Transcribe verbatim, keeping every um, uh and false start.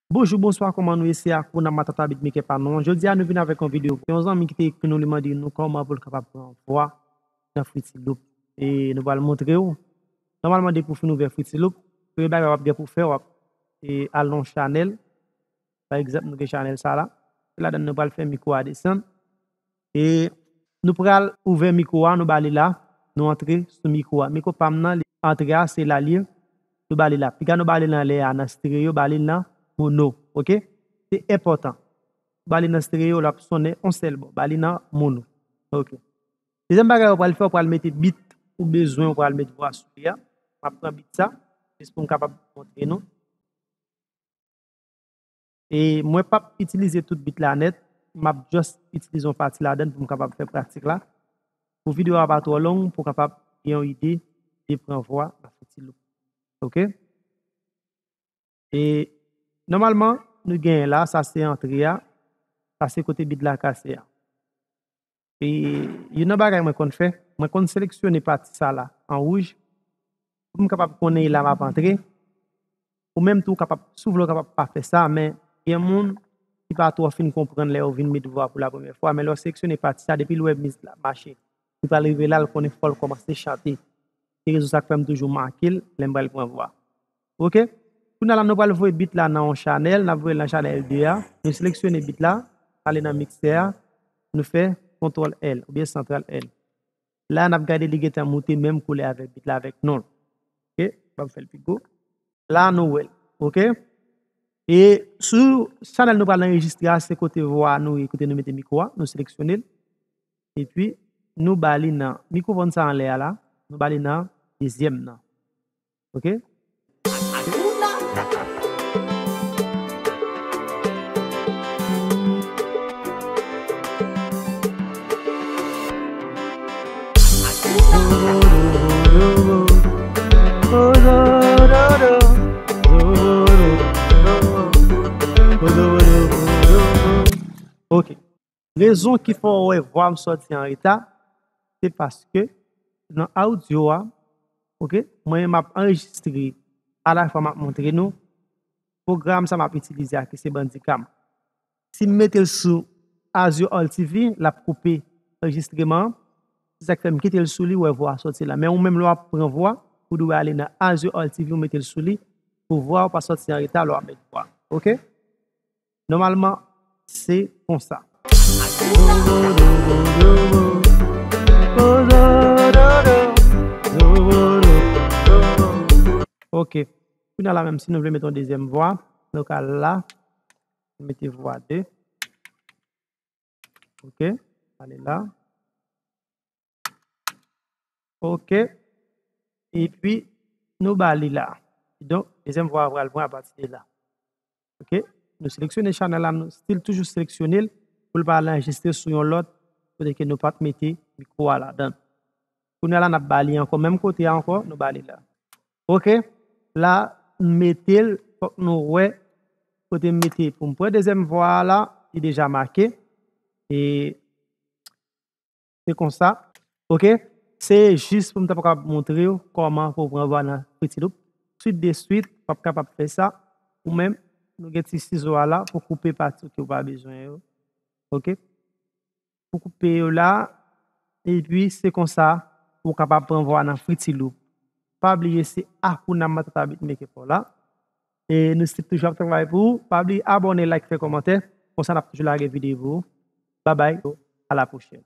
Bonjou, bonswa, kòman nou ye? Se Akouna Matata Beatmaker pa nou an. Jodi a, nou vin avèk yon videyo. Yon zanmi ki te ekri nou, li mande nou kòman pou l kapab pran vwa nan Fruity Loop. E nou pral montre w. Nòmalman, depi w fin ouvè Fruity Loop, premye bagay w ap gen pou fè, w ap, e, al nan yon chanèl. Pa egzanp, nou gen chanèl sa la. Se ladan l nou pral fè mikwo a desann. E nou pral ouvè mikwo a, nou ba li la, nou antre sou mikwo a. Mikwo pa m nan, li antre a, se la l ye. Nou ba li la. Piga nou ba li l anlè a nan stereo, ba li l nan mono, oke? Se enpòtan. Ba li nan stereo, l ap sonnen yon sèl bò. Ba li nan mono. Oke. Dezyèm bagay ou pral fè, ou pral mete beat ou bezwen, ou pral met vwa sou li a. M ap pran beat sa, jis pou m kapab montre nou. E mwen p ap itilize tout beat la nèt, m ap just itilize yon pati ladan l pou m kapab fè pratik la. Pou videyo a pa twò long, pou w kapab gen yon ide de pran vwa nan Fruity Loop. Oke? E nòmalman, nou genyen la, sa se antre a, sa se kote beat la kase a. E youn nan bagay mwen konn fè, mwen konn seleksyone pati sa la an wouj, pou m kapab konnen e la m ap antre. Ou menm tou, w kapab, si w vle, w kapab pa fè sa, men gen moun ki pa twò fin konprann lè yo vin met vwa pou la premyè fwa, men lè w seleksyone pati sa, depi l wè mizik la ap mache, li pral rive la, l konnen fò l kòmanse chante. Se rezon sa k fè m toujou make l lè m pral pran vwa. Oke? Kounye a la, nou pral voye beat la nan yon chanèl, n ap voye l nan chanèl de a. Nou seleksyone beat la, ale nan miksè a, nou fè kontwòl L oubyen santral L. La, n ap gade li gentan moute menm koulè avèk beat la avèk non l. Oke? Ban m fè l pi gwo. La, nou wè l. Oke? E sou chanèl nou pral anrejistre a, se kote vwa nou ye, kote nou mete mikwo a, nou seleksyone l. Epi, nou ba li nan mikwofòn sa anlè a la, nou ba li nan dezyèm nan. Oke? Oke. Rezon ki fè w wè vwa m sòti an reta, se paske nan audio a, oke, mwen menm m ap anrejistre, alafwa m ap montre nou, pwogram sa m ap itilize a ki se Bandicam. Si m mete l sou Azure All T V, l ap koupe anrejistreman an. Se sa k fè m kite l sou li, w wè vwa a sòti la. Men ou menm lè w ap pran vwa, ou dwe ale nan Azure All T V, ou mete l sou li, pou vwa a pa sòti an reta lè w ap met vwa. Oke? Nòmalman, se konsa. Oke. Kounye a la, menm si nou vle mete yon dezyèm vwa, nou ka al la, mete vwa de. Oke. Ale la. Oke. Epi, nou ba li la. Donk, dezyèm vwa a pral pran apati de la. Oke? Nou seleksyone chanèl la, nou still toujou seleksyone l pou l pa al anrejistre sou yon lòt kote ke nou pa t mete mikwo a ladan l. Kounye a la, n ap ba li ankò, menm kote a ankò, nou ba li la. Oke? La, m mete l, fòk nou wè kote m mete pou m pran dezyèm vwa a la, li deja make. E Se konsa. Oke? Se jis pou m ta kapab montre w kòman pou w pran vwa nan Fruity Loop. Swit de swit, w ap kapab fè sa. Ou menm, nou gen ti sizo a la pou koupe pati ke w pa bezwen yo. Oke? Pou koupe yo la, epi se konsa ou kapab pran vwa nan Fruity Loop. Pa bliye se Akouna Matata Beatmaker pa w la. E nou still toujou ap travay pou ou. Pa bliye abòne, like, fè kòmantè. Konsa n ap toujou lage videyo pou ou. Babay, a la pwochèn.